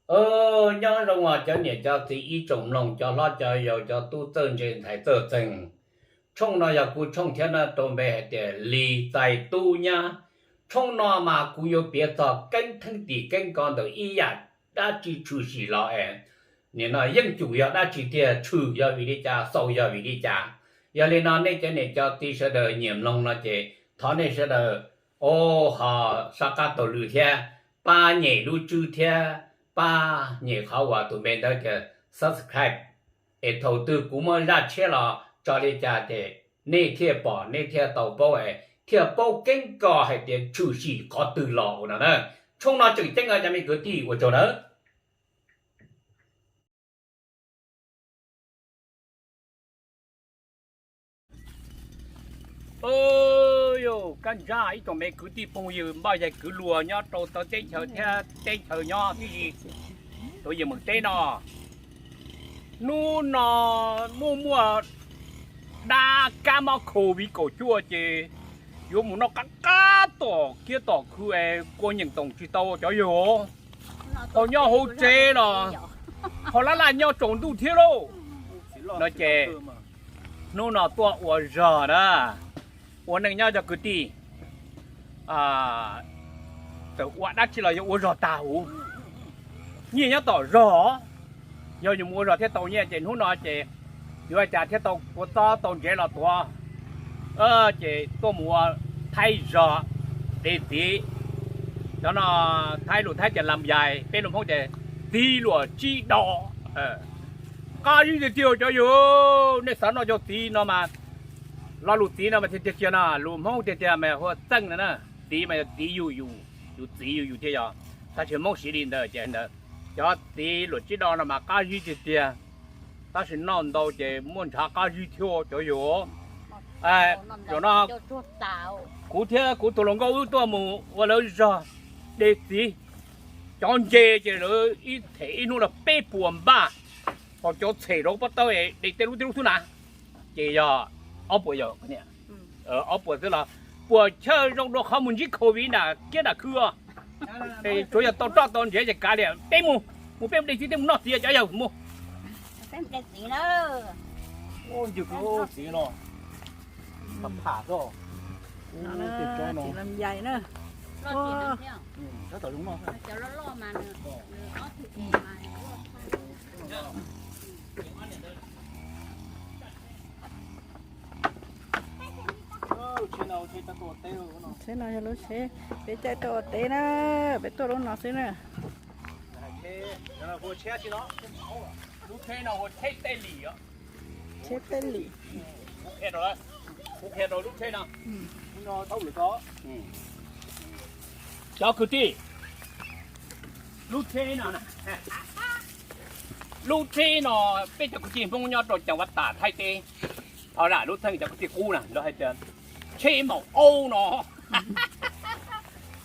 Nyob zoo os cov niam cov txiv ib tsoom mloog, cov hlob cov yau, cov tub txawj ntse ntxhais txawj txeeg. Tshooj no yog kuv tshooj thiab no rau npe hais tias Lis Txais Tub Nyab. Tshooj no mas kuv yuav piav txog keeb theeb tim keeb ko ntawm ib yam dab tsi tshwm sim los es nim no yeej cum yog dab tsi tiag, tshwm yog vim li cas, xaus yog vim li cas. Yog li no nej cov niam cov txiv sawv daws nyiam mloog no ces thov nej sawv daws ho sab qab taug lw thiab pab nyem lub tswb thiab pab nyem qhov uas tus npe ntawd tias subscribe, es thaum twg kuv muaj zaj tshiab los tso li cas ces nej thiaj pom, nej thiaj tau paub, thiaj paub keeb ko hais tias tshwm sim qhov twg los no na. Tshooj no tseem ceeb os cov me kwv tij, ua tsaug nawb. Kab ntsab ib tsoom me kwv tij phooj ywg npoj yag kwv luag nyob rau txawv teb chaws thiab teb chaws nyob tib si, rau yawm meem teb no. Hnub no muaj muaj dab kab mob COVID kaum cuaj ces yuav mus noj qab qab tom kiab tom khw es kua nyeem toom tsis tau cov yawg. Ho nyob hauv tsev los ho laj laj nyob tsaus ntuj thiab lauj. No ces hnub no tuaj ua zog na, ua neej nyob cov kwv tij, txawm ua dab tsi los yog ua zog tag huv. Nyiaj nyob tom zog, yog yus mus ua zog thiaj tau nyiaj ces hnub no ces yuav ua cas thiaj tau kua txob tau ntsev los tuav. Ces tuaj mus ua thaib zog de txiv. Cov no thaib lus thaib tias lam yais, peb lus Hmoob tias txiv luam tsib do. Qab zib tiag tiag cov yawg, nej xav noj cov txiv no mas, lo lus txiv no mas tiag tiag tiag no lus Hmoob tiag tiag mas hu ua txeej no na. Txiv mas yog txiv yus, yus txiv yus yus thiaj yog, tab sis Hmoob siv li ntawd ces ntawd. Cov txiv luam tsib do no mas qab zib tiag tiag, tab sis noj ntau ces muaj ntshav qab zib thiab cov yawg. Zaum no kuv thiab kuv tus hluas nkauj wb tuaj mus ua lawv zog de txiv. Cov ntses ces lawv ib them ib hnub los peb puas npaj, ho cov txhem rau pob tawb de tej lub tib lub xwb na, ces yog ob puas yog ob puas xwb los puas chawj zoo dua qhov mus ntsib COVID nram kiab nram khw. Tsuav yog tau roj tau ntsev ces kav liam peb mus, mus peb mus de txiv, peb mus noj txiv cov yawg mus. Ntses txiv no, txiv lam yais na. Tsheb no yog lub tsheb peb caij tuaj ua teb na, peb tuaj lub no xwb na. Tsheb tej lim. Cov kwv tij, lub tsheb no, lub tsheb no peb cov kwv tij Hmoob nyob rau Cam Vaj Tas Thaib teb, thov zam lub txheej cov kwv tij qub na, lawv hais tias tsheb maum aub no.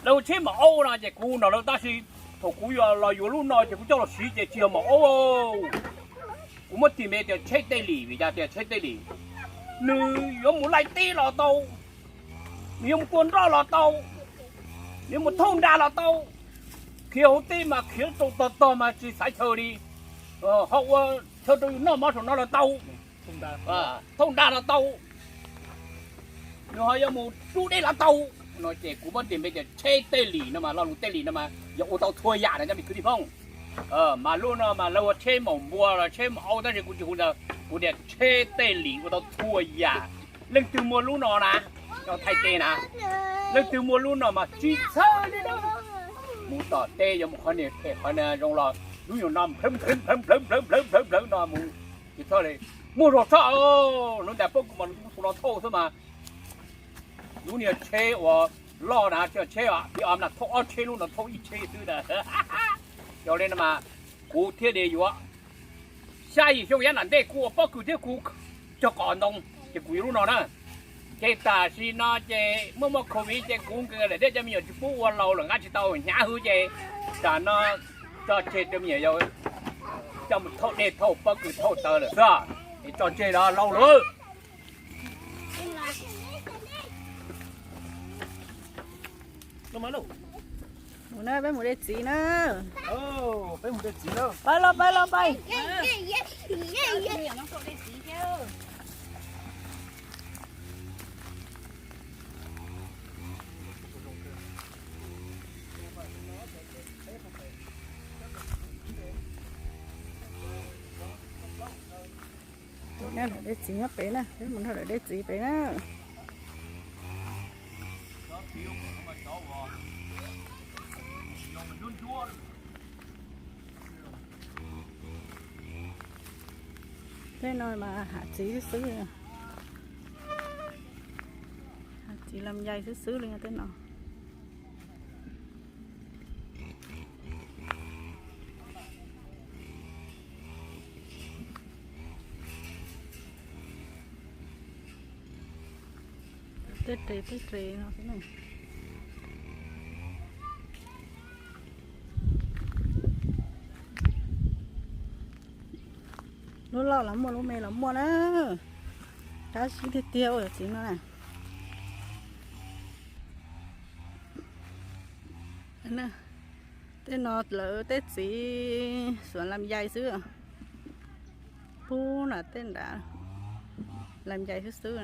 Lawv hu tsheb maum aub no ces kuv nrog lawv, tab sis thaum kuv yuav los yuav lub no ces kuv coj los siv ces tsis yog maum aub. Kuv muab tis npe tias tsheb tej lim vim cas tias tsheb tej lim, nws yuav mus laij teb los tau, nws yuav mus tua nroj los tau, nws yuav mus thauj nra los tau, khiav hauv teb mas khiav rau tog tog mas tsis xaiv chaw li, ho ua chaw rau yus noj mov saum no los tau, thauj nra los tau, nws ho yuav mus rub dej los tau. No ces kuv muab tis npe tias tsheb tej lim no mas, lo lus tej lim no mas yog ua tau txhua yam na cov me kwv tij Hmoob. Mas lub no mas lawv ua tsheb maum npua los tsheb maum aub tab sis kuv tsis hu ntawd, kuv tias tsheb tej lim ua tau txhua yam. Leej twg muaj lub no na, nyob Thaib teb na, leej twg muaj lub no mas tsis txhawj li na. Mus tom teb yuav mus qhov niag phem qhov niag zoo los lub nyuag no nplhawv nplhawv nplhawv nplhawv nplhawv nplhawv nplhawv no mus tsis txhawj li. Muaj zog txhob, hnub ntiag pob kuv mas lub tus no thauj xwb mas, lub niag tsheb uas loj na, tsheb, tsheb os, thauj ob tsheb, lub no thauj ib tsheb xwb na. Yog li no mas kuv thiaj li yuav xya yim xyoo yav nram ntej kuv ua pob kws thiab kuv cog qos ntoo ces kuv yuav lub no na. Ces tam sim no ces muaj muaj COVID ces kuv nkees lawm thiab cov me nyuam tsis pub ua laus lawm, nqa tsis tau hnyav hwv ces tam no tso tseg rau me nyuam yaus coj mus thauj dej thauj pob kws thauj taws lawm xwb. Es tso tseg los laus lawm. Mus na, peb mus de txiv na. Peb mus de txiv na. Pais los, pais los, pais. Lawv de txiv nyob pem na, peb mus nrog lawv de txiv pem na. Tej no mas hav txiv xwb xwb, hav txiv lam yais xwb xwb li tej no. Tej res tej res no xwb na. Lub loj los muaj, lub me los muaj na. Qab zib tiag tiag ua txiv no na. Tej no lawv tej txiv xuas lam yais xwb. Pub na tej nrad lam yais xwb xwb.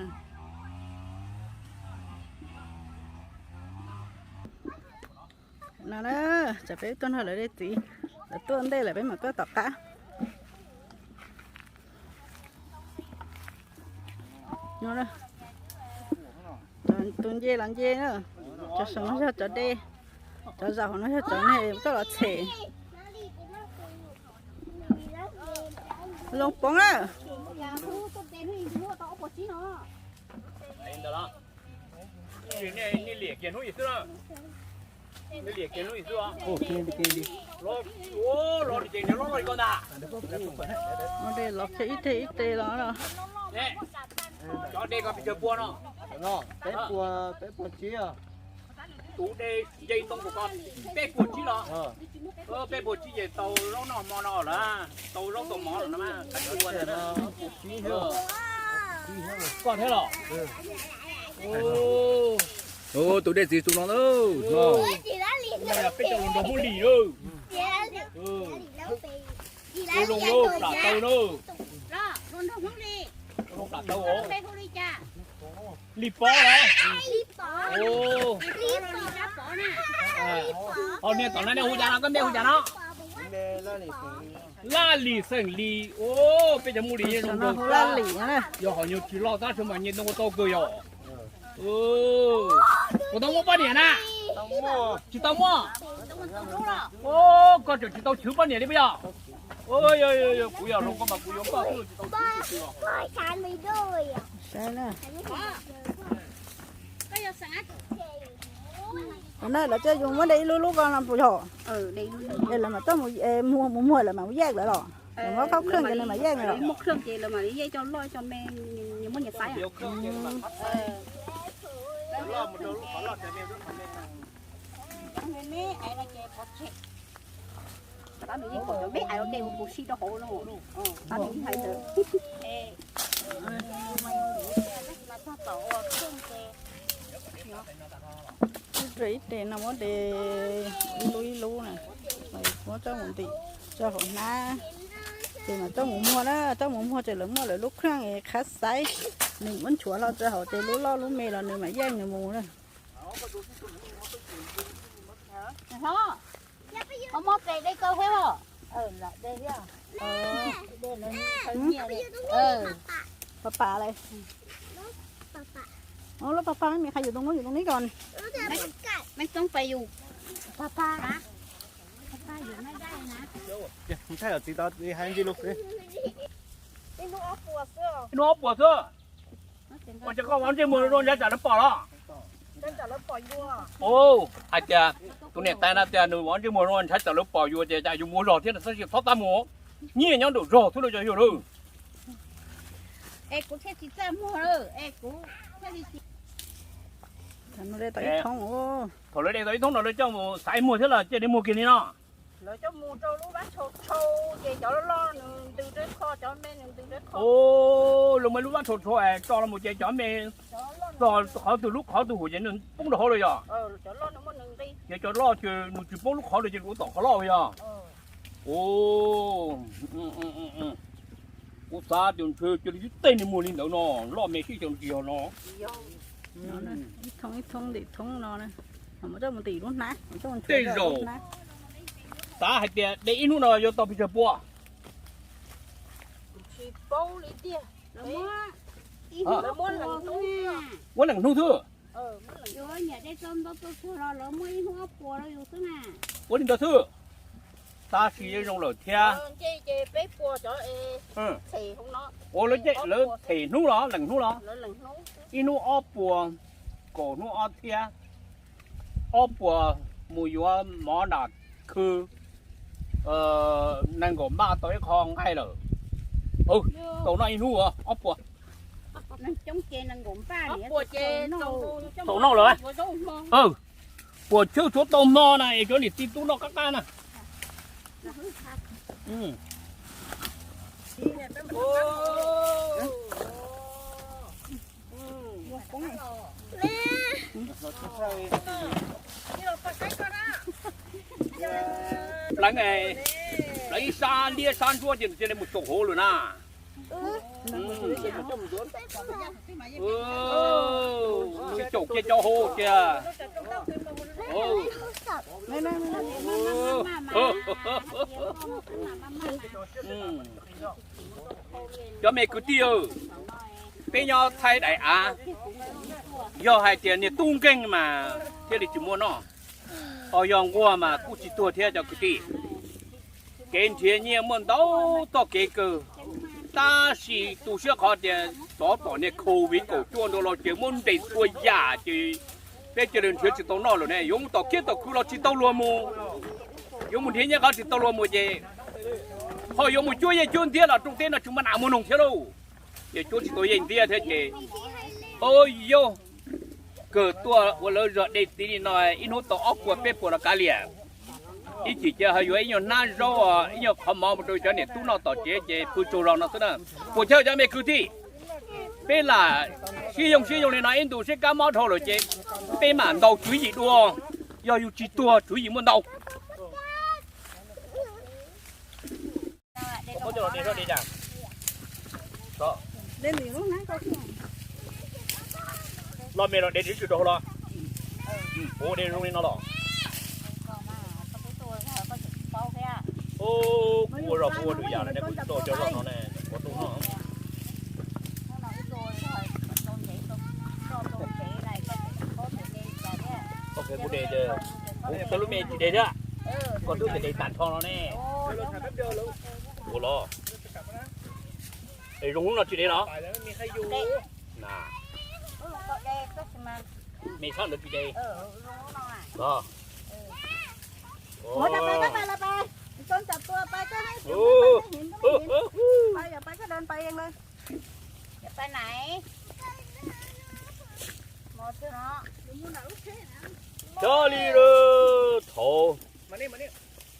No na, tsam peb tuaj nrog lawv de txiv, lawv tuaj ntej lawm peb mam tuaj tom qab. Tus nce los nce na, cov saum no yog cov de, cov zaum hauv no yog cov neeg coj los tshem. Zoo poob na. Ua de los kiag ib teg ib teg los. Peb puas, peb puas tsib. Tus de nce ntoo kuv ko peb puas tsib los? Peb puas tsib ces tau zaub noj hmo no lawm, tau zaub tau mov lawm no mas. Koj thiab los? Tus de txiv tus no, peb cov hluas nraug Hmoob Lis. Tus zoo lub plam taw na. Zoo plam taw os. Lis Pov los? Ho niag tom no nej hu cas no, koj npe hu cas no? Laj Lis xeem Lis. Peb cov Hmoob Lis yeej zoo nkauj. Yog hom nyuag tsis loj tab sis mas nce ntoo tau kawg yom. Puas tau muaj poj niam na? Tsis tau muaj. Koj tseem tsis tau chwv poj niam li puas yog? Kuv yog hluas nkauj mas kuv yuav koj xwb, tsis tau chwv tsis tau chwv os. Lawv coj yus muab de ib lub lub ko no puas yog? Es lawv mam coj mus muag, lawv mam mus yaj lawv los? Lawv muab khaub khwj ces nws mam yaj los? Ib tes no muab de ib lub ib lub na, muab coj mus ntim rau hauv hnab, ces mam coj mus muag na, coj mus muag ces lawv muaj lawv lub khaj qhab xaiv, nws muab nchuav hlo rau hauv ces lub loj lub me los nws mam yeej nws mus na. Pam pam lawm. Lub pam pam, mày khai yus tau muab yus tau neb kon. Pam pam. Ib hnub ob puas xwb. Ua cas koj ua ntsej muag rau nrad tsam lawv pom los? Hais tias tus niam tais no tias nws ua ntsej muag rau nrad tsam lawv pom yus ces cas yus mus zog thiab, tab sis txhob tab mus, nyiaj nyob nraum zog xwb lauj cov yawg lauj. Thaum lawv de tau ib thoob no lawv coj mus xaiv muag thiab los cia li muag kiag li no? Lawv coj mus rau lub vaj tshau tshau ces cov loj loj nws ntws rau kho, cov me nws ntws rau kho. Lawv muaj lub vaj tshau tshau es tso los mus ces cov me txog qhov twg lub qhov twg huv ces nws poob rau hauv lawm yom? Cov loj nws muaj nws nqi. Ces cov loj ces nws tsis paub lub qhov lawm ces nws ua tom qhov loj yog. Kuv xav tias ntshe cia li tej niag muag li ntawd no, loj me sib xyaw ntsis no. Tej zaum xav hais tias de ib hnub no yuav tau pes tsawg pua. Muab leej hnub xwb. Ua li ntawd xwb. Tab sis zoo lawm thiab. Ua lawv them hnub los leej hnub los? Ib hnub ob puas, kaum hnub ob txhiab, ob puas mus yuav mov nram khw, nees nkaum npaj tau ib qho nqaij lawm. Tau noj ib hnub ob puas. Tau noj lawm. Puas tshawb tshuav tau hmo na es cov niam txiv tub noj qab qab na. Pleev, pleev ib sab liab sab ntsuab ces cia li mus caum hauv lawm na. Caum kiag cov hauv tiag. Cov me kwv tij, peb nyob Thaib daim av, yog hais tias niag tub nkeeg mas thiaj li tsis muaj noj, ho yog nquag mas kuj tsis tuag thiab cov kwv tij. Kev nrhiav nyiaj muaj ntau txoj kev kawg, tab sis tu siab qhov tias tsov tom niag COVID kaum cuaj ntawd los ces muab ntes txhua yam ces peb cia li nrhiav tsis tau noj lawm ne. Yuav mus tom kiab tom khw los tsis tau luag mus, yuav mus nrhiav nyiaj qhov tsis tau luag mus ces ho yuav mus cuab yeej cuab ntiab los rooj teb no tsis muaj nas muaj noog thiab lauj. Ces cuab tsis tau yeej ntiab thiab ces, o yog, kawg tuaj ua lawv zog dej txiv li no ib hnub tau ob puas peb puas los kav liam. Ib chim ces ho yuav ib nyuag hnab zaub, ib nyuag qhov mov mus rau cov niam tub noj tom tsev ces pw tsaug zog no xwb na. Puas chawj cov me kwv tij, peb lam sib yoog sib yoog li no ib ntus seb kab mob dhau lawm ces peb mam ntaus tswv yim dua, yog yus tsis tuag tswv yim muaj ntau. Loj me los de tsis rau hauv los? Kuv ua de zoo li no los? Kuv ua zog kuv ua lwm yam los ne, kuv tsis tau cov zog no ne, kuv tau no. Kuv de, kuv lub me tsis de thiab, koj twb de tag nrho no ne. Ua los, es zoo lub no tsis de los? Me tshab ntawd tsis de. Coj li thaum,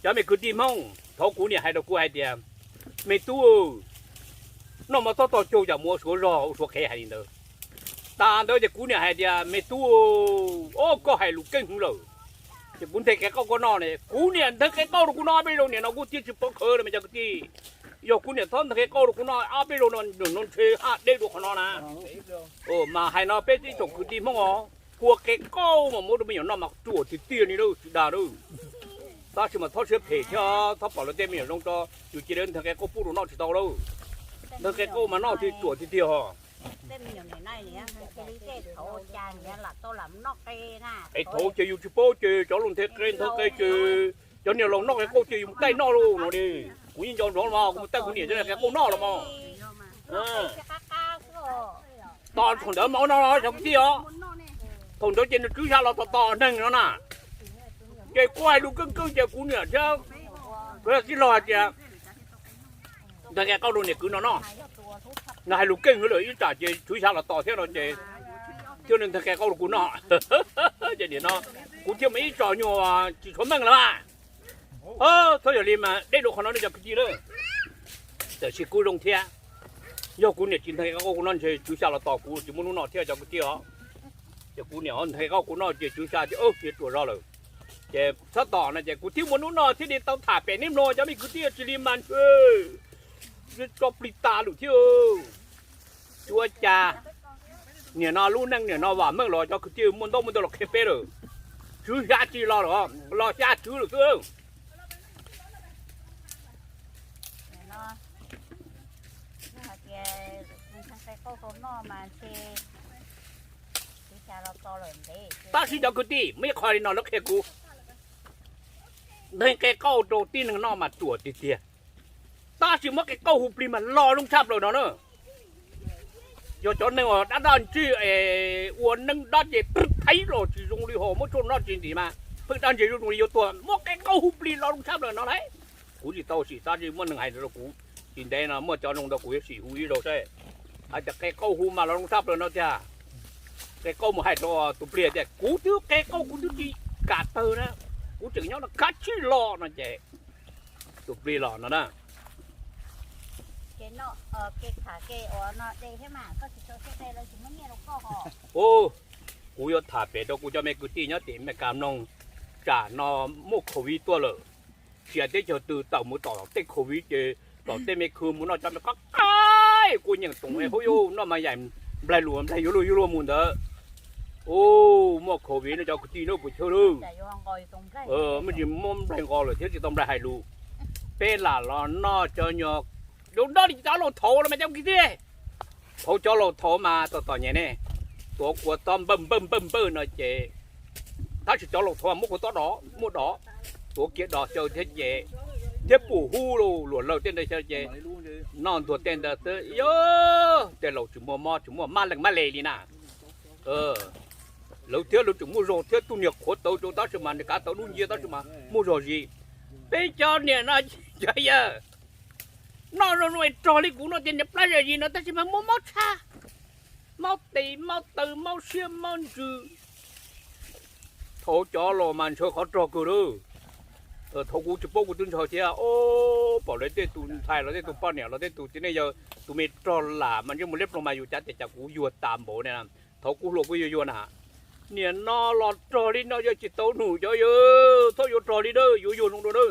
cov me kwv tij Hmoob, thaum kuv niam hais rau kuv hais tias, me tub, noj mov txhob toj caug, cas mus ua suav zog ua suav qhev, hais li ntawd. Tas ntawd ces kuv niam hais tias, me tub, o koj hais lus keej heev lawm. Ces kuv nthe qe qauj koj noj ne, kuv niam nthe qe qauj rau kuv noj ob peb zaug, niam no kuv thiaj tsis pov khawv los mas cov kwv tij. Yog kuv niam txhob nthe qe qauj rau kuv noj ob peb zaug no, nws no ntshe haj deb dua qhov no na. Mas hais no peb ib tsoom kwv tij Hmoob os, kua qe qauj mas muab rau me nyuam noj mas ruam tiag tiag li lauj, tsis dag lauj. Tab sis mas txhob siab phem thiab, txhob pom lawv tej me nyuam zoo tso, yus cia li nthe qe qauj pub rau noj tsis tau lauj. Nthe qe qauj mas noj thiaj ruam tiag tiag os. Es thaum ces yus tsis paub ces cov laus nthe qe nthe qe ces cov niag laus noj qe qauj ces yus mus taij noj lauj no li. Kuv yeej nco ntsoov los mas kuv mus taij kuv niam cov niag qe qauj noj los mas. Tos thaum ntawd mas ua no los cov kwv tij os. Thaum ntawd ces nws tswv xya los tos tos neeg no na. Ces kuv hais lus keej keej ces kuv niam thiab kuv tij laug hais tias, nthe qe qauj rau niam kwv no noj. Nws hais lus keej heev lawm, ib tsam ces tswv xya los tos thiab no ces thiaj li nthe qe qauj rau kuv noj. Ces nim no kuv thiaj mus ib tsom nyuag tsis tshuav meej lawm. Txhob yog li mas deb dua qhov no ne cov kwv tij na. Tiam sis kuj zoo thiab, yog kuv niam tsis nthe qe qauj kuv noj ntshe tswv xya los tos kuv tsis muaj hnub no thiab cov kwv tij os. Ces kuv niam nthe qe qauj kuv noj ces tswv xya thiaj ruam zog lawm. Ces txhob tom no ces kuv thiaj muaj hnub no thiaj li tau tham pem nej mloog cov me kwv tij tsis li mas ntshe tso plig tas lawm thiab. Ua cas nim no lub neej nim no vam meej los cov kwv tij muaj ntaub muaj ntawv los qhia peb lawm. Tswv xya tsis los lawm, los xya tswv lawm xwb. Tab sis cov kwv tij muaj ib qho li no lawv qhia kuv, nqe qe qauj rau tib neeg noj mas ruam tiag tiag, tab sis muab qe qauj hu plig mas los zoo tshaj plaws no na. Yog cov neeg uas dab daj ntseg es ua neeb dab ces pheej thaib los tsis zoo li hos muab tshuaj noj tsis ntim mas pheej daj ntseg zoo li yuav tuag, muab qe qauj hu plig los zoo tshaj plaws no lauj. Kuv tsis tau sim, tab sis muaj neeg hais rau kuv, tsis ntev no muaj cov zoo ntawd kuv yuav sim hu ib zaug saib. Hais tias qe qauj hu mas los zoo tshaj plaws no tiag. Qe qauj mus hais rau tus pliag tias kuv twb qe qauj kuv twb tsis kam tawg na, kuv tseem nyob no kav tsij los no ces tus pliag los no na. Kuv yuav tham pem rau kuv cov me kwv tij nyob tim Meskas mloog, tsam no muaj covid tuaj lawm, tsis hais teb chaws twg tawm mus tom tej covid ces tom tej me khw mus noj cov me qab qaib kua nyeem toom es hauv yuav noj mas yaim nplaig luas nplaig yuav luag yuav luag mus ntawd. Muaj covid no cov kwv tij no puas chawj lawm. Muaj tsis muaj nplaig nqos lawm thiab tsis tau nplaig hais lus. Peb lam los noj cov nyuag zoo nrog li cov laus thaud los mas cov kwv tij. Thaud cov laus thaud mas tom tom nyem ne, tuav kua tob npawj npawj npawj npawj no ces, tab sis cov laus thaud muab kua tob dov muab dov, tuav kiag dov xyaw thiab ces, thiab pum hub luam lawg tej ntawd xyaw ces noj ntuag tej ntawd xwb. Yog tej laus tsis muaj mob tsis muaj mab leeg mab le li na. Lawv thiab lawv tseem muaj zog thiab, tus niag qhuav tawv rau tab sis mas nws kav tau dub ncia tab sis mas muaj zog zis. Peb cov niam no cov yawg noj zoo zoo rog li kuv no tias niag plab zam zis no tab sis mas muaj mob tshaj, mob tes mob taw mob siab mob ntsws. Thaud cov laus mas ntshaw qhov rog kawg lawm. Thaud kuv tsis paub kuv twb ntshaw thiab. Pom lawv tej tus ntxhais los tej tus poj niam los tej tus txiv neej yawg tus me rog lam mas ntsej muag liab ploog mas yus cav tias cas kuv yuag tas npaum ne. Thaud kuv hluas kuv yuag yuag na. Niam no los rog li no yog tsis tau num cov yawg, txhob yuav rog li na, yuav yuag zoo dua na.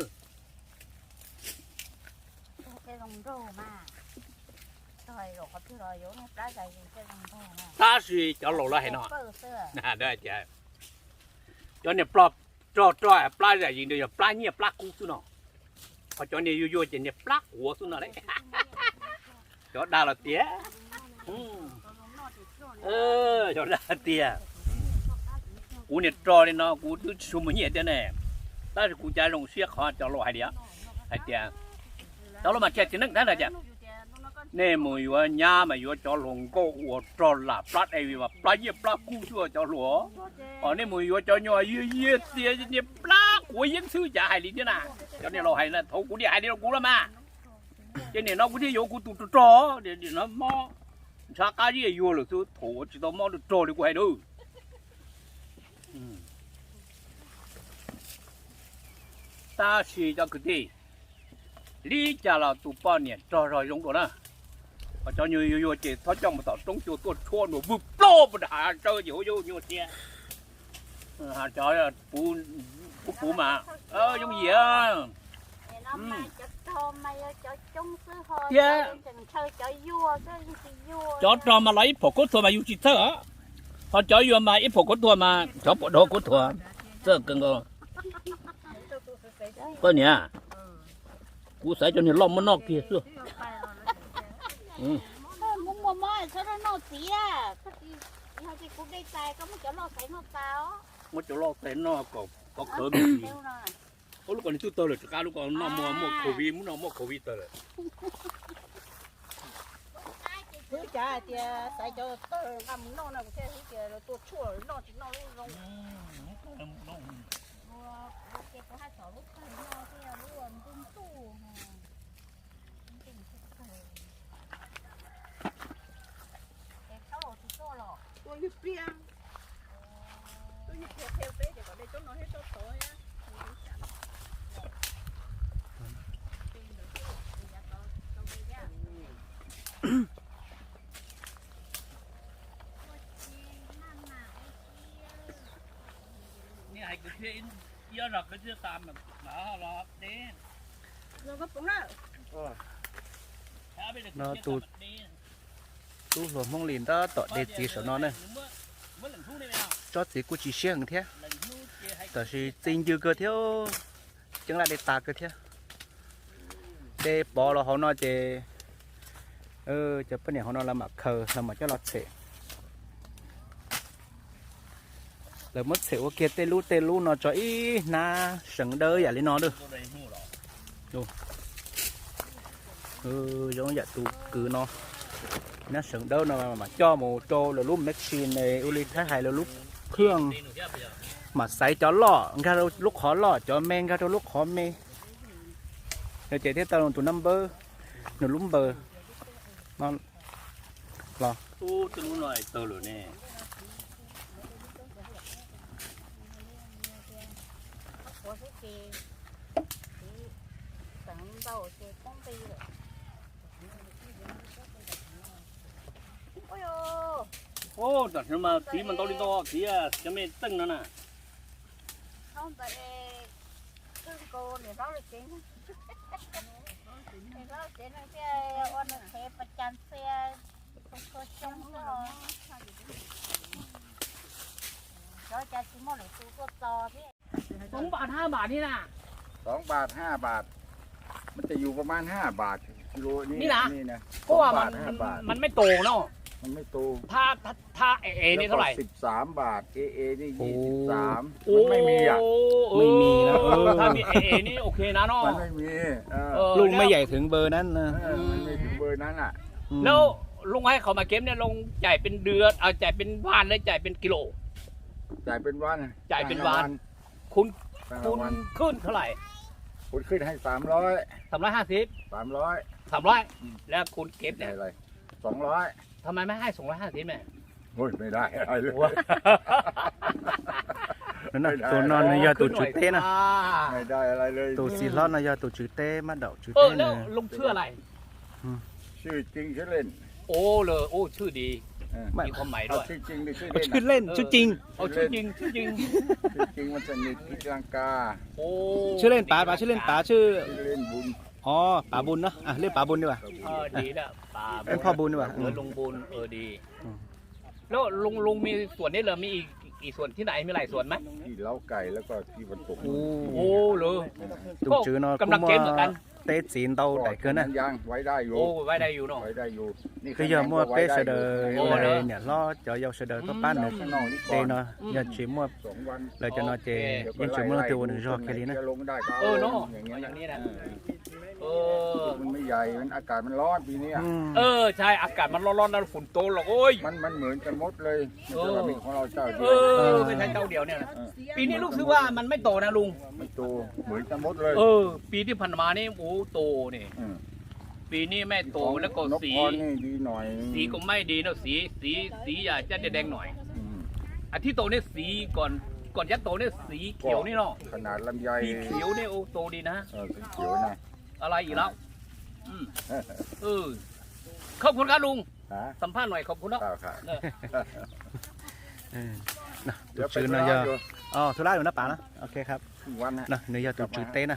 Tab sis cov laus lawv hais no, tias cov niag plab, rog rog plab zam zis ntawd yog plab nyiaj plab kub xwb no, ho cov niag yuag yuag ces niag plab quav xwb no lauj. Cov dag los tiag, cov dag tiag. Kuv niag rog li no kuv twb tsis tshua muaj nyiaj thiab ne, tab sis kuv cav zoo siab qhov cov laus hais li, hais tias, cov laus mas tsis hais txiv neej tab ntag tias, nej mus yuav nyab mas yuav cov hluas nkauj uas rog lam plab dai mas plab nyiaj plab kub xwb cov hluas. Os nej mus yuav cov nyuag yiag yiag txias niag plab quav yeeb xwb cas hais li thiab na. Cov niag laus hais thaud kuv niam hais li rau kuv los mas. Ces nim no kuv thiaj yuav kuv tus rog rog, nim no mob ntshav qab zib yuag lawm xwb, thaum tsis tau mob rog rog li kuv hais na. Tab sis cov kwv tij, li cas los tus poj niam rog rog zoo dua na. Ho cov nyuag yuag yuag ces txhob coj mus tom roob cua tuaj tshuab nua vwg plaub puag nram hav tsawb ces huab yuj nyuaj siab. Cov puv puv mas yooj yim. Thiab cov rog mas los ib phaum khaub thuas mas yus tsis txhawj, ho cov yuag mas ib phaum khaub thuas mas cov puas dhau khaub thuas txhawj kawg nkaus. Koj niam, kuv xaiv cov niag loj muab noj kiag xwb. Muab cov loj xaiv noj kom khawv me ntsis. Ua lub ko nws twb tawg lawm, rov qab lub ko noj muaj muaj covid, muab noj muaj covid tawg lawm. Twb cav hais tias xaiv cov tawg nqa mus noj no kuv thiaj hais tias tuaj tshuaj noj tsis noj lub zoo. No tus tub hluas Hmoob Lis tab tom de txiv saum no ne. Tsob txiv kuj tsis siab heev thiab, tab sis txi ncw kawg thiab, ceeb laj dej tas kawg thiab. Dej pov los hauv no ces cov poj niam hauv no lawv mam khaws, lawv mam coj los txhem. Lawv muab txhem ua kiag tej lub tej lub no tso ib hnab seev dawb yam li no lawm. Zoo yam tus kwv no, hnab seev dawb no mam coj mus rau lawv lub machine, ua li Thaib hais lawv lub khwj, mam xaiv cov loj nkag rau lub qhov loj, cov me nkag rau lub qhov me. Yog ces thiaj tau tus number, nws lub npaws no los. Tam sim no mas txiv mas ntau li ntau txiv, cov me txeej no na.สองบาทห้าบาทนี่นะ สองบาทห้าบาท มันจะอยู่ประมาณห้าบาทกิโลนี่ นี่นะ นี่นะ เพราะว่ามัน สองบาทห้าบาท มันไม่โตเนาะ มันไม่โต ถ้า ถ้า ถ้า เอเอ นี่เท่าไหร่ แล้วก็สิบสามบาท เอเอ นี่ โอ้ ยี่สิบสาม โอ้ มันไม่มีอ่ะ เออ ไม่มีนะ เออ ถ้ามี เอเอ นี่โอเคนะเนาะ มันไม่มี เออ เออ ลูกไม่ใหญ่ถึงเบอร์นั้นนะ เออ มันไม่ถึงเบอร์นั้นอ่ะ อืม แล้วลุงให้เขามาเก็บเนี่ยลุงจ่ายเป็นเดือน เอาจ่ายเป็นวันหรือจ่ายเป็นกิโล จ่ายเป็นวัน จ่ายเป็นวัน แต่ละวัน คุณ แต่ละวัน คุณขึ้นเท่าไหร่ คุณขึ้นให้สามร้อย สามร้อยห้าสิบ สามร้อย สามร้อย อืม แล้วคุณเก็บเนี่ย ไม่ได้อะไร สองร้อย ทำไมไม่ให้สองร้อยห้าสิบเนี่ย โอ้ย ไม่ได้อะไรเลย Tus no nws yog tus tswv teb na. ไม่ได้อะไรเลย Tus txiv hlob no yog tus tswv teb, mab daum tswv teb. แล้วลุงชื่ออะไร ชื่อจริงชื่อเล่น โอ้เลย โอ้ ชื่อดี เออ มีความหมายด้วย เอาชื่อจริงหรือชื่อเล่น ชื่อเล่น ชื่อจริง เอาชื่อจริง ชื่อจริง ชื่อจริงมันสนิทกิจลังกา โอ้ ชื่อเล่นป๋า ป๋าชื่อเล่นป๋าชื่อ ชื่อเล่นบุญ อ๋อ ป๋าบุญเนาะ อ่ะ เรียกป๋าบุญดีกว่า เออ ดีแล้ว ป๋าบุญ เรียกพ่อบุญดีกว่า เออ ลุงบุญ เออ ดี อืม แล้วลุง ลุงมีสวนนี่เหรอ มีอีก อีกสวนที่ไหน มีหลายสวนไหม ที่เล้าไก่แล้วก็ที่วันตก โอ้ โอ้ เหรอ Tus tswv no kuj muaj teb txiv ntau daim kawg na. โอ้ ไว้ได้อยู่เนาะ Twb yog muaj peb sawv daws, niam hlob cov yau sawv daws tuaj pab nws de no, yog tsis muaj lawv cov no ces yeej tsis muaj leej twg ua nws zog kiag li na. เออ เนาะ อย่างนี้นะ เออ มันไม่ใหญ่ มันอากาศมันร้อนปีนี้ เออ ใช่ อากาศมันร้อนๆ นะ ฝนตกหรอก โอ้ย มัน มันเหมือนกันหมดเลย เออ ไม่ใช่ว่ามีของเราเจ้าเดียว เออ ไม่ใช่เจ้าเดียวเนี่ยนะ เออ ปีนี้รู้สึกว่ามันไม่โตนะลุง ไม่โต เหมือนกันหมดเลย เออ ปีที่ผ่านมานี่ โอ้ โตนี่ อืม ปีนี้ไม่โต แล้วก็สี นพพรนี่ดีหน่อย สีก็ไม่ดีนะ สี สี สีอยากจะแดงๆ หน่อย อืม อันที่โตเนี่ยสีก่อน ก่อนจะโตเนี่ยสีเขียวนี่เนาะ ขนาดลำไย สีเขียวเนี่ย โอ้ โตดีนะ เออ สีเขียวนะ อะไรอีกแล้ว อืม เออ ขอบคุณครับลุง ฮะ สัมภาษณ์หน่อย ขอบคุณเนาะ ครับ ครับ เออ Tus tswv no yog, o, thuj lab yus nab pas na, ok, nws yog tus tswv teb na.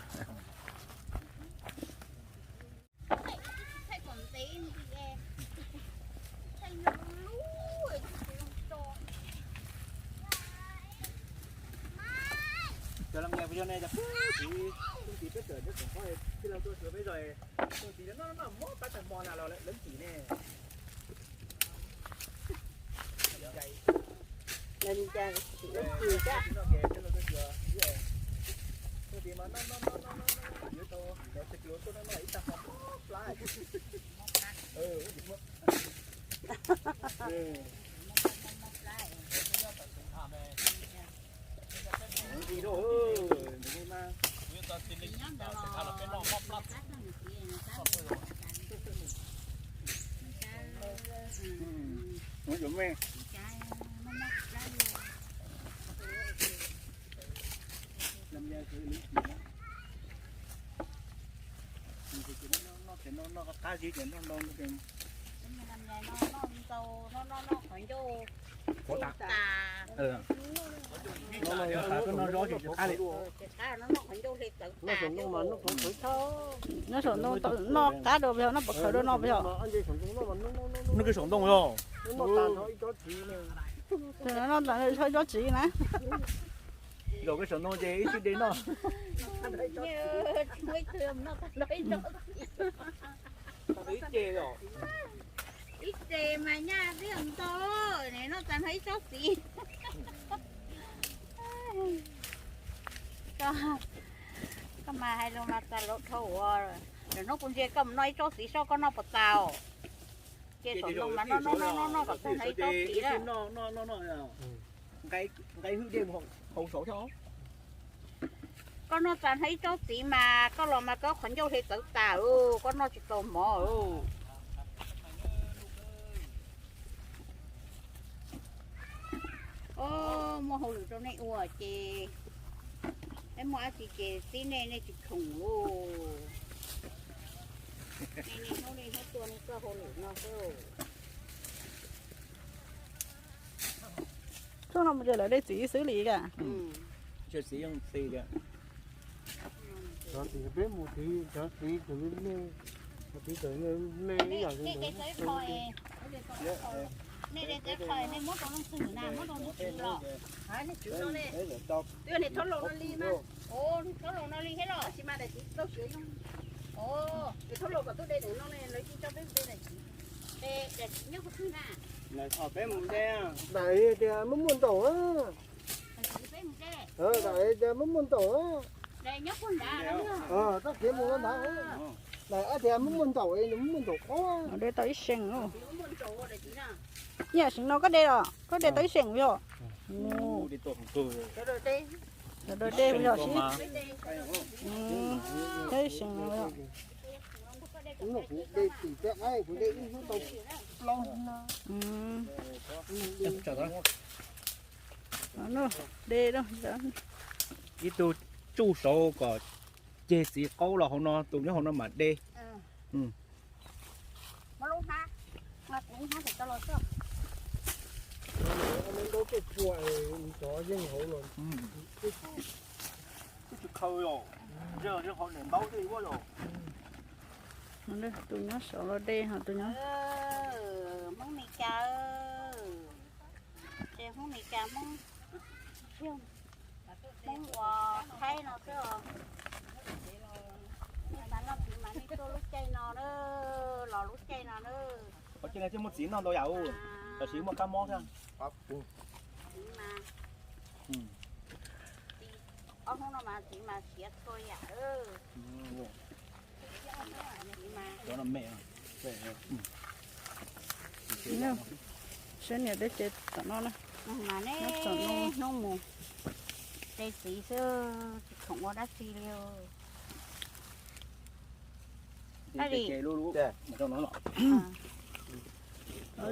Nyob saum ntoo noj qab dua pes yog noj pom khawv dua no pes yog? Noj kiag saum ntoo yog. Noj tas nrho ib tsob txiv na. Zaum kiag saum ntoo ces ib tug de noj. Ib ce mas nyaj twb ntau, noj tas nrho ib tsob txiv. Koj mas hais lus mas txaus lus dhau ua. Lwm hnub kuv ntsia koj mus noj ib tsob txiv soj koj noj puas txaus? Ces saum no mas noj noj noj noj kom tag nrho ib tsob txiv lawm. Nqaij hwj dej mus hauv saud thiab. Koj noj tag nrho ib tsob txiv mas koj los mas koj qhov ncauj hle txawv tas, koj noj tsis tau mov. Muaj hauj lwm rau nej ua ces, nej muaj dab tsi ces txib nej, nej tsis khoom lauj. Nej niaj hnub niaj hnub tuaj nej txoj hauj lwm no xwb. Txoj no mus ces lawv de txiv xwb li ka. Cov txiv peb mus txiv, cov txiv txawm me, cov txiv txawm me ib yam li ntawd. Nej de teb qhawv nej muab rau leej twg na, muab rau leej twg los? Twb yog niag thaub laus no li mas. Niag thaub laus no li thiab los? Tab sis mas daim txiv tau siav zoo. Niag thaub laus kom tuaj de daim no ne, lawv tsis tso peb de daim txiv. De daim txiv nyob qhov twg na? Daim tias muaj muaj ntaus. Daim tias muaj muaj ntaus. Txoj kev mus no ntag. Daim tias muaj muaj ntaus, muaj muaj ntaus qub. De tau ib seem. Ib yam seem no koj de los, koj de tau ib seem yog? Sawv daws de yog sib. Tau ib seem no yog. De, ib tug tsuj saud kom ceg txiv qaub los hauv no, tus nyob hauv no mam de. Tus nyob saud los de ho tus nyob. Hmoob Mes Kas, ces Hmoob Mes Kas, Hmoob, Hmoob ua Thaib no xwb os. Nej xav noj txiv mas nej tuaj lub caij no na, los lub caij no na. Ua ciaj no thiaj muaj txiv noj ntau yam, tab sis muaj kab mob thiab. Txiv mas, ob hnub no mas txiv mas siav txhua yam. Saib niam peb tsev tom no na. Mas nej hnub mus de txiv xwb tsis khoom ua dab tsi li. Koj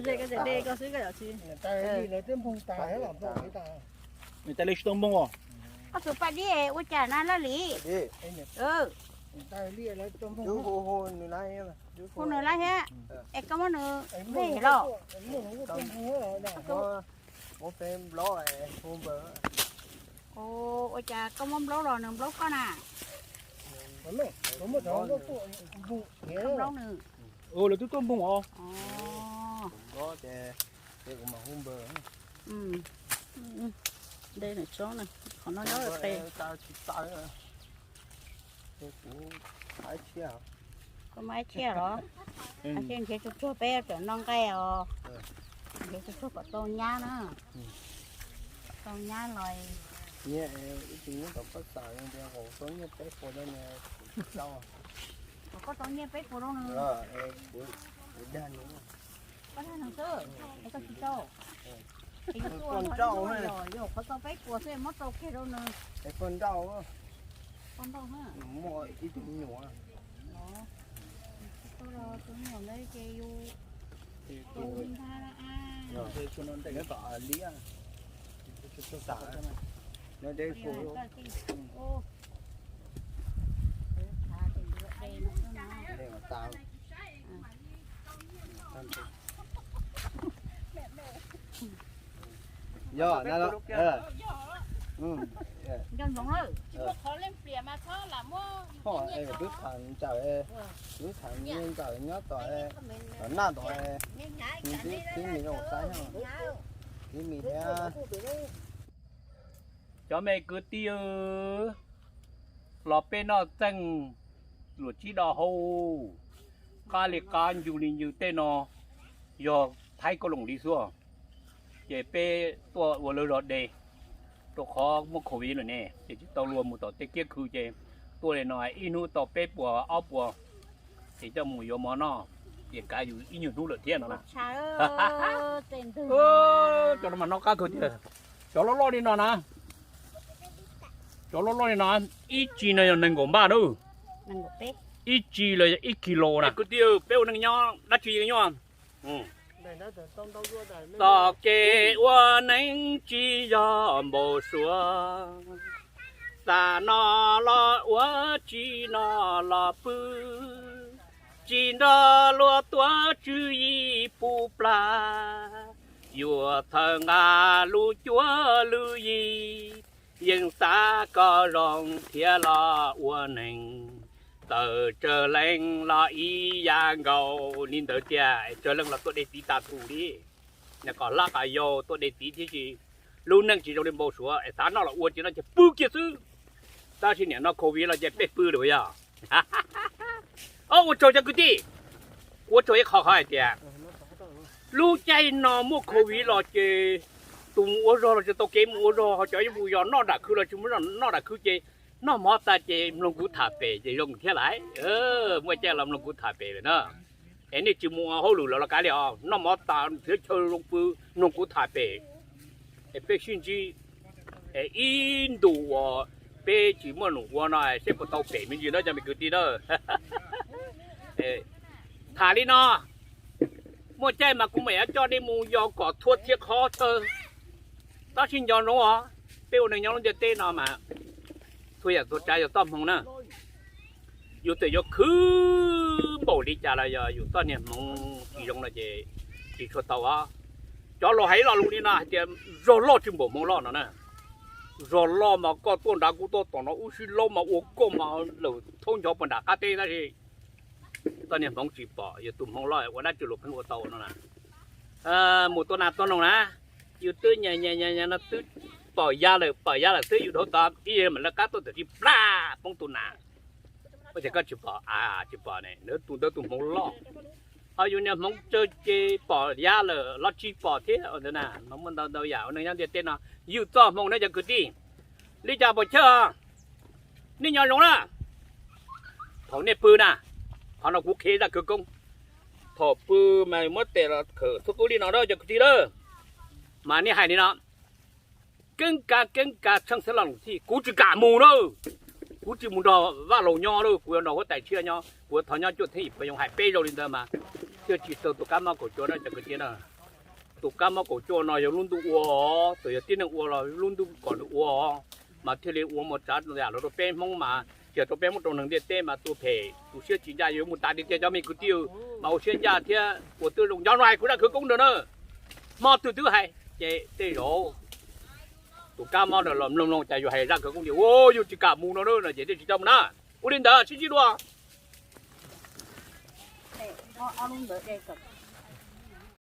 de koj xwb koj yam tsis. Nws tas li tsis tau npoo os. Koj tus paj dib ua cas na Laj Lis? Hu nws laib thiab. Es koj muab nws vej los? Ua cas koj muab nplaub los nws nplaub koj na? Nplaub nws. Lawv twb tuaj npoo os. De tsob na, qhov no nyob qe. Koj muab ib txhiab los? Ces nrhiav tsuag tsuag peb tseem noj nqaij os. Nrhiav tsuag tsuag kom tau nyab na. Tau nyab los. Ib tug nyob tom paj xas tias haus tau nyiaj peb puas rau nws. Koj tau nyiaj peb puas rau nws? Kuv dag nws. Koj dag nws xwb, es koj tsis tau. Es yus tuaj yog yog qhov tau peb puas xwb muab tau kiag rau nws. Es poj nrauj, poj nrauj muaj ib tug me nyuam. Tus me nyuam ntawd ces yus tus ntag. Nyob tom liab, nyob deb kuv. Yog na, twb tham ntawm, twb tham ntawm nyob tom, tom naj tom, tib me zoo saib, tib me thiab. Cov me kwv tij, los peb noj txeeg luam tsib do hau, qab li qab ncws li ncws tej no yog Thaib Kauj Loos li xwb. Ces peb tuaj ua lawv zog de, rau qhov muaj covid lawm ne, ces tsis tau luag mus tom tej kiab khw, ces tuaj li no ib hnub tau peb puas ob puas, ces coj mus yuav mov noj, ces kav yus ib nyuag hnub lawm thiab no na. Cov no mas noj qab kawg tiag. Cov loj loj li no na, cov loj loj li no, ib tsi no yog nees nkaum npaj na, ib tsi los yog ib kis los na. Kwv tij, peb ua neej nyob dab tsi yeej nyuaj. Tom kev ua neej tsis yog npau suav, xav noj los ua, tsis noj los pw, tsis nrog luag tuav tswv yim puv plag, yuav thawj nqa lub cuab lub yig, yeej xav kom zoo thiab los ua neeg. Txawm tsawg leej los ib yam nkaus li ntawd tiag, tsawg leej los tuaj de txiv tas tus li, kom hlab qas yau tuaj de txiv thiab si. Lub neej tsis zoo li npau suav es xav noj los ua, tsis noj ces pw kiag xwb. Tab sis niam no covid los ces peb pw lawm yog. Ua tsaug cov kwv tij, ua tsaug ib qho qhov hais tias lub caij no muaj covid los ces tus mus ua zog los tsis tau kev mus ua zog, ho cov mus yos noj nram khw los tsis mus noj nram khw ces noj mov tas ces mloog kuv tham pem ces zoo thiab lawm. Muaj caij los mloog kuv tham pem lawm na. Es nej tsis mus ua hauj lwm los los kav liam os, noj mov tas nrhiav chaw zoo pw mloog kuv tham pem. Es peb sib ntsib, es ib ntus uas peb tsis muaj num ua no seb puas tau pem me ntsis na cov me kwv tij na. Tham li no, muaj caij mas kuv mam coj nej mus yos kom thua thiab qhov chaw. Tab sis nco ntsoov os, peb ua neeg nyob lub ntiaj teb no mas txhua yam txhua tsav yog txoj hmoov na. Yus txawm yuav khwv npaum li cas los yog yus txoj niag hmoov tsis zoo no ces tsis tshua tau os. Cov laus hais ib lo lus li no hais tias zog loj tsis npaum hmoov loj no na. Zog loj mas koj tuaj nrad kuv tuaj tom no, wb sib laub mas ua koj mas lawm thaub nchov puag nram qab teb tab sis txoj niag hmoov tsis pom, yog tus hmoov loj ua dab tsi los pheej ua tau no na. Mus tua nas tua noog na, yus twb nyas nyas nyas no twb pom ya lawm, pom ya lawm xwb, yus dhau tod ib yam mam lawv qab tuaj tam sim plab poob tus nas. Ua cas koj tsis pom, tsis pom ne, tus ntawd tus hmoov loj. Ho yus niag hmoov tsawg ces pom ya lawm los tsis pom thiab. Ntawd na, muaj ntau ntau yam ua neej nyob ntiaj teb no, yus txoj hmoov na cov kwv tij. Li cas pom chawj, nej nco ntsoov na, thaum nej pw na, qhov no kuv qhia zaj khawv koob. Thaum pw mas muab tes los khawm txhua qub li no na cov kwv tij na. Mas nej hais li no, keeb kav keeb kav tshee xeeb los lus txhij, kuv tsis kam mus na. Kuv tsis mus nrog Vaj Laus nyob na, kuv yuav nrog huab tais Tshiab nyob, kuv yuav thov nyob cuaj thib yim phav yoov. Hais peb zaug li ntawd mas thiaj tsis txog tus kab mob kaum cuaj na cov kwv tij na. Tus kab mob kaum cuaj no yog lub ntuj ua, txawm yog tib neeg ua los lub ntuj kom nws ua, mas thiaj li ua mus tsav yam los rau peb Hmoob mas, tsis yog rau peb Hmoob, rau neeg ntiaj teb mas tua phem tu siab tsis ncaj, yuav mus tas tiag tiag cov me kwv tij. Mas ua siab ncaj thiab ua twb zoo, nco no hais kuv zaj khawv koob ntawd na. Hmo twg twb hais ces tej zaum tus kab mob no los mloog mloog cas yus hais zaj khawv koob tias ua yus tsis kam mus no na, ces thiaj tsis coj mus na. Ua li ntawd sib ntsib dua.